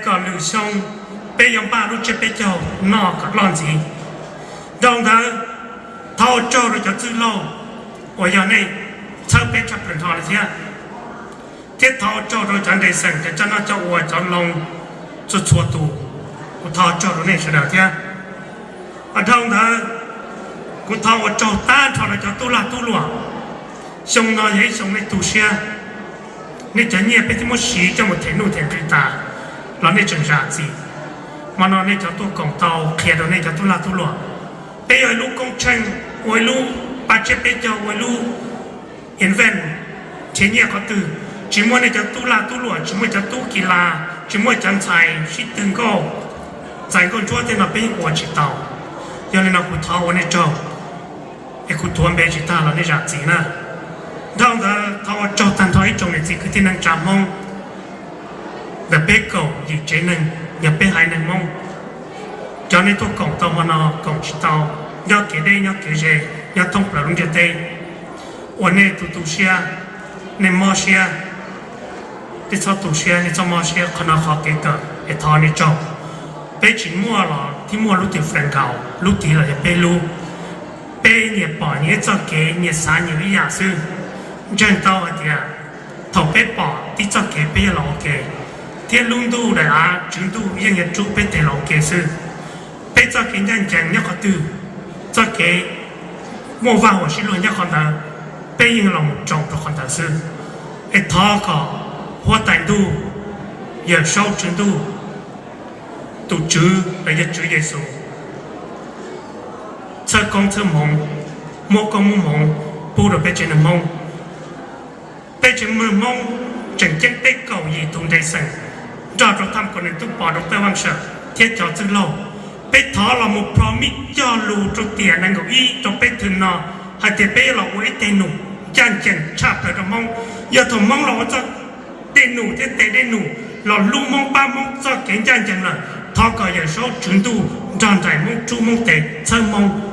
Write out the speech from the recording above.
kom lwm xyoo peb yuav npaj lub tsiab peb caug noj kom loj ntxiv. Dhau ntawd, thov ua tsaug rau cov txwj laug uas yog nej txhawb peb tshaj plaws nrho li thiab. Thiab thov ua tsaug rau cov nres xeem, cov coj noj coj ua, cov loo txhua txhua tus, kuv thov ua tsaug rau nej sawv daws thiab. Dhau ntawd, kuv thov ua tsaug tag nrho rau cov tub lag tub luam. Xyoo no yog ib xyoo nej tu siab, nej cov nyiaj peb twb muab siv coj mus them nuj them nqi tas los nej tseem zam txim. Hmo no nej cov tuaj koom tau qhia rau nej cov tub lag tub luam. Peb yog ib lub koob tsheej, ua ib lub paj tsiab peb caug, ua ib lub event nrhiav nyiaj qhov twg, tsis muaj nej cov tub lag tub luam, tsis muaj cov tub kis las, tsis muaj cov ntxhais sib tw nkauj, ntxhais nkauj ntsuab tej no peb yeej ua tsis tau. Yog li no kuv thov ua nej tsaug, es kuv thuav npe tsis tag los nej zam txim na. Dhau ntawd thov ua tsaug tag nrho ib tsoom niam txiv kwv tij neej tsa Hmoob ntawm peb kaum yim tsev neeg, yog peb haiv neeg Hmoob. Cov nej tuaj koom tau hmo no, koom tsis tau, nyob kev deb nyob kev ze, nyob thoob plaws lub ntiaj teb, ua nej tus tu siab, nej mob siab, nej txhob tu siab, nej txhob mob siab, qhov no qhov kev kawm es thov nej tsaug. Peb tsis muaj los thiab muaj lub twg flaws nkaus, lub tid los yog peb lub. Peb nyias pom nyias ib txoj kev, nyias xav nyias ib yam xwb. Ntseeg tau hais tias thaum peb pom tib txoj kev peb yuav los ua ke, thiab lub ntuj daim av Tswv Ntuj yeej yuav rub peb tes los ua ke xwb. Peb txoj kev ncaj ncees nyob qhov twg, txoj kev muaj vaj huam sib luag nyob qhov ntawd, peb yeej los mus tsaus rau qhov ntawd xwb. Es thov kom Huab Tais Ntuj, Yawm Saub Tswv Ntuj, tus Tswv los yog Tswv Yexus txhawb koob txhawb hmoov, muab koob muab hmoov pub rau peb tsev neeg Hmoob. Peb tsev neeg Hmoob tseem ceeb peb kaum yim tus nres xeem nrog rau tham kom nws tub pov rau Tawj Vaj Sawm thiab cov txwj laug. Peb thov los mus promise cog lus rau tiam nees nkaum ib rau peb thwm no hais tias peb yuav los ua ib teg num ncaj ncees tshaj plaws rau Hmoob. Yog thaum Hmoob los ua txoj dej num thiab tes dej num los hlub Hmoob pab Hmoob txoj kev ncaj ncees lawm, thov kom Yawm Saub Tswv Ntuj nrog nraim Hmoob rub Hmoob tes txhawb Hmoob